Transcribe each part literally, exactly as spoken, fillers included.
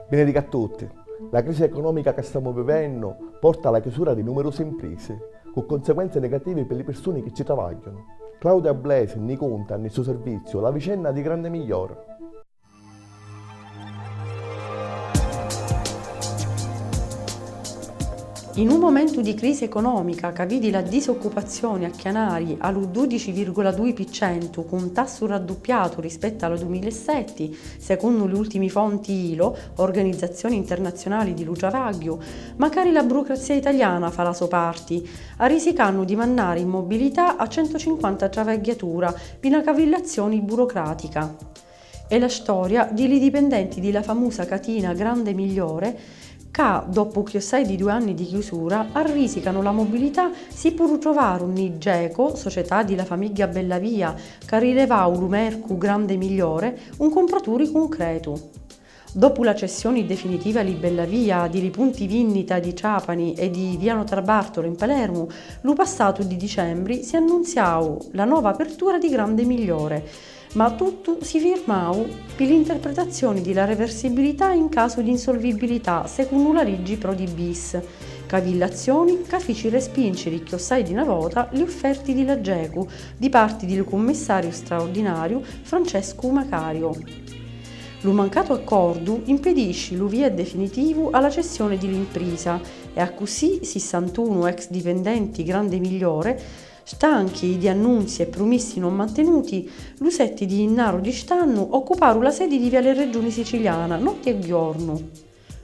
Benedica a tutti. La crisi economica ca stamu vivennu porta a la chiusura di numerusi imprisi, cu conseguenzi negativi pi li pirsuni chi ci travagghianu. Claudia Blesi nni cunta nni stu serviziu la vicenna di Grande Migliore. In un momentu di crisi economica ca vidi la disoccupazzioni acchianari a lu dudici virgola dui pi centu, cu un tassu radduppiatu rispettu a lu dumila e setti, secunnu li ultimi fonti ilo, Organizzazioni Internazziunali di lu Travagghiu, macari la burucrazzia italiana fa la so parti, arrisicannu di mannari in mobilità a centucinquanta travagghiatura pi na cavillazzioni burocratica. È la storia di li dipendenti di la famusa catina Grande Migliore ca, doppu chiossai di dui anni di chiusura, arrisicanu la mobilità si puru trovaru nni Geco, società di la famigghia Bellavia, ca rilevau lu mercu Grande Migliore, un cumpraturi cuncretu. Doppu la cessioni definitiva li Bellavia di li punti vinnita di Trapani e di via Notar Bartolo in Palermu, lu passatu di dicembri si annunziau la nova apertura di Grande Migliore, ma tuttu si firmau pi l'interpretazzioni di la reversibilità in casu di insolvibilità secunnu la liggi Prodi bis, cavillazzioni ca fici respinciri chiossai di na vota li ufferti di la Gecu di parti di lu cummissariu straurdinariu Francescu Macario. Lu mancatu accordu impedisci lu via definitivu a la cessioni di l'imprisa e accussì sissantunu ex dipendenti Grande Migliore, stanchi di annunzi e prumissi non mantenuti, lu setti di jinnaru di st'annu occuparu la sedi di Viale Reggiuni Siciliana notti e jornu.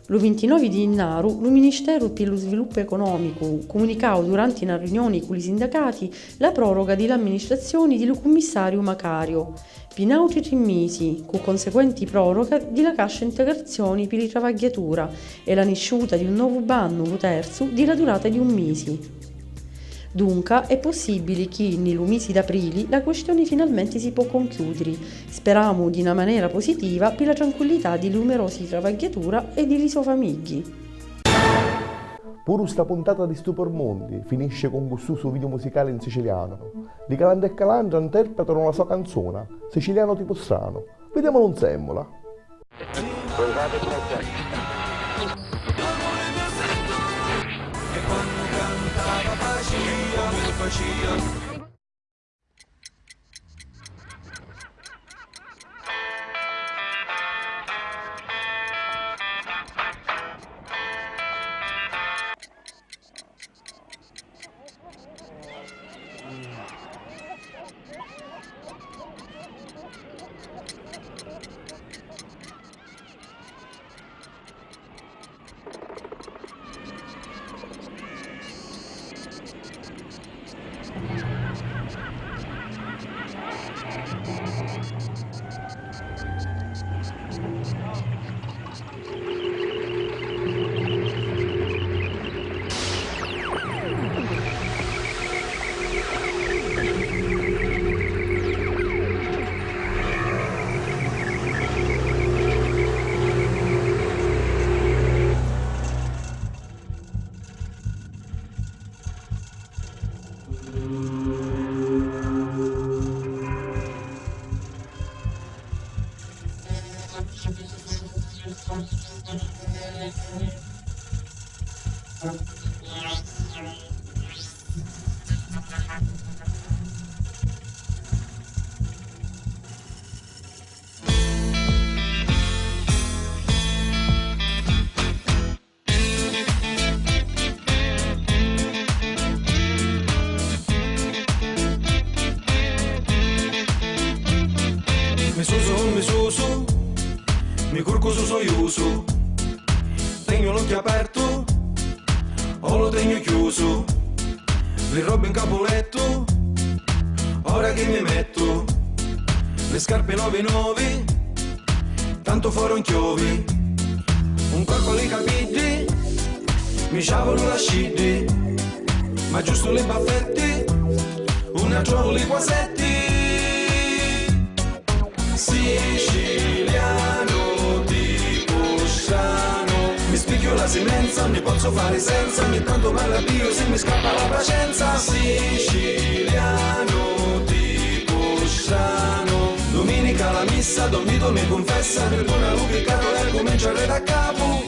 Lu vintinovi di jinnaru lu Ministeru pi lu Sviluppu Economicu cumunicau duranti na riunioni cu li sindacati la proroga di l'amministrazzioni di lu cummissariu Macario pi n'autri tri misi, cu conseguenti proroga di la cascia integrazzioni pi li travagghiatura e la nisciuta di un novu bannu, lu terzu, di la durata di un misi. Dunca, è pussìbbili chi, nni lu misi d'aprili, la quistioni finalmenti si pò conchiùdiri, speramu di na manera positiva, pi la tranquillità di li numerosi travagghiatura e di li so famigghi. Puru sta puntata di Stupor Mundi finisci cu un gustusu video musicali in sicilianu. Li Calandra e Calandra interpretanu la so canzuna, Sicilianu tipu stranu. Videmulu nsemmula. Mi susu, mi susu, mi curcu su soiusu. Tegnu l'occhiu apertu o lu tegnu chiusu? Li robbi 'n capulettu, ora chi mi mettu? Li scarpi novi novi, tantu fora 'un chiovi. Un corpu a li capiddi, mi ciavulu l'asciddi, ma giustu li baffetti, unni a trovu li quasetti? Sicilianu tipu stranu, mi spicchiu la simenza, 'un ni pozzu fari senza, ogni tantu m'arrabbiu si mi scappa la pacenza. Sicilianu tipu Stranu, duminica la missa, Don Vito mi cunfessa, pirduna lu piccatu e accumincia re da capu.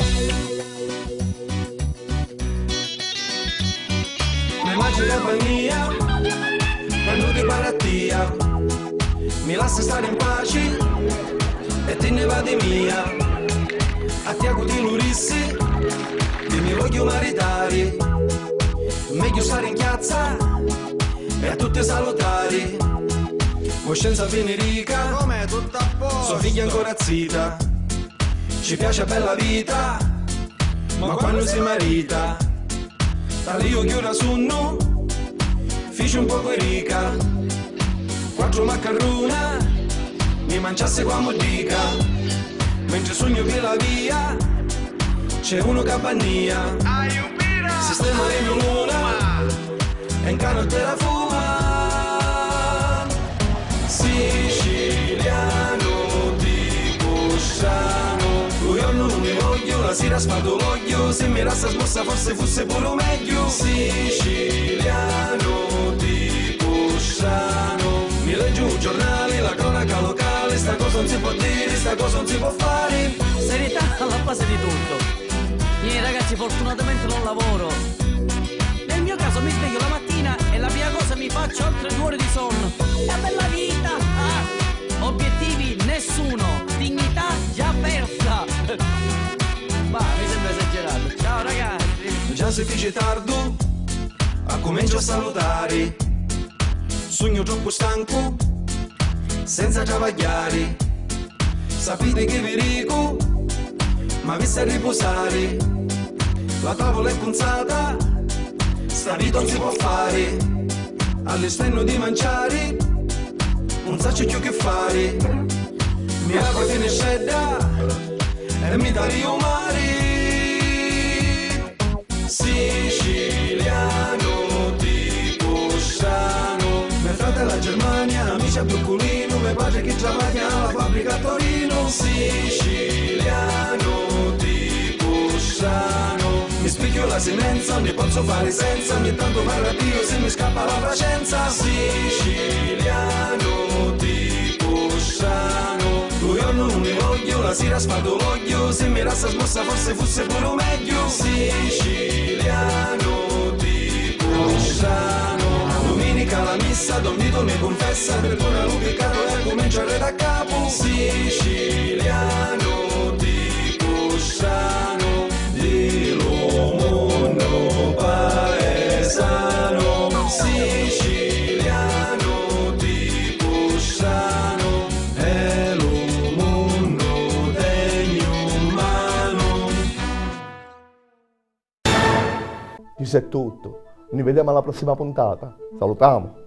Me maci la pania, quannu ti parattia, mi lassi stari in paci e ti nni va di mia. A tia cu ti lu rissi, ti mi vogghiu maritari, megghiu stari in chiazza e a tutti salutari. Coscenza Finirica, com'è? Tutto a posto? So figghia ancora zita, ci piace a bella vita, ma quannu si marita? Taliu chiù ra sunnu, fici un pocu i rica, quattru maccarruna mi manciassi cu a muddica, mentri sugnu pi la via c'è unu ca bannia, sistema legnu luna e 'n canottera fuma. Sicilianu tipu stranu, lu jornu nun mi vogghiu, la sira sfatu l'ogghiu, si mi lassa smussa forsi fussi puru megghiu. Sicilianu tipu stranu, mi leggiu u giornali, la cronaca locali, sta cosa 'un si pò diri, sta cosa 'un si pò fari. Serietà alla base di tutto. Ieri, ragazzi, fortunatamente non lavoro. Nel mio caso mi sveglio la mattina e la prima cosa mi faccio altre due ore di sonno. La bella vita! Ah! Obiettivi nessuno, dignità già persa. Ma mi sembra esagerato. Ciao ragazzi. Già si fici tardu, accuminciu a salutari. Sugnu troppu stancu, senza travagghiari. Sapiti chi vi dicu? M'avissi a ripusari. La tavula è cunzata, sta vita 'un si pò fari. Allistennu di manciari, 'un sacciu cchiù chi fari. Mi apru a finistredda e mi taliu u mari. Sicilianu tipu stranu, me frati a la Germania, amici a Brocculinu, me patri chi travagghia a la fabbrica a Torinu. Sicilianu tipu stranu, mi spicchiu la simenza, 'un ni pozzu fari senza, ogni tantu m'arrabbiu si mi scappa la pacenza. Sicilianu tipu stranu, lu jornu nun ni vogghiu, la sira sfatu l'ogghiu, si mi lassa smussa forsi fussi puru megghiu. Sicilianu tipu stranu, duminica la missa, Don Vito mi cunfessa, pirduna lu piccatu e accumincia re da capu. Sicilianu tipu stranu, di lu munnu paesanu, sicilianu tipu stranu, e lu munnu tegnu 'n manu. Chissu è tuttu. Ni videmu alla prossima puntata. Salutamu.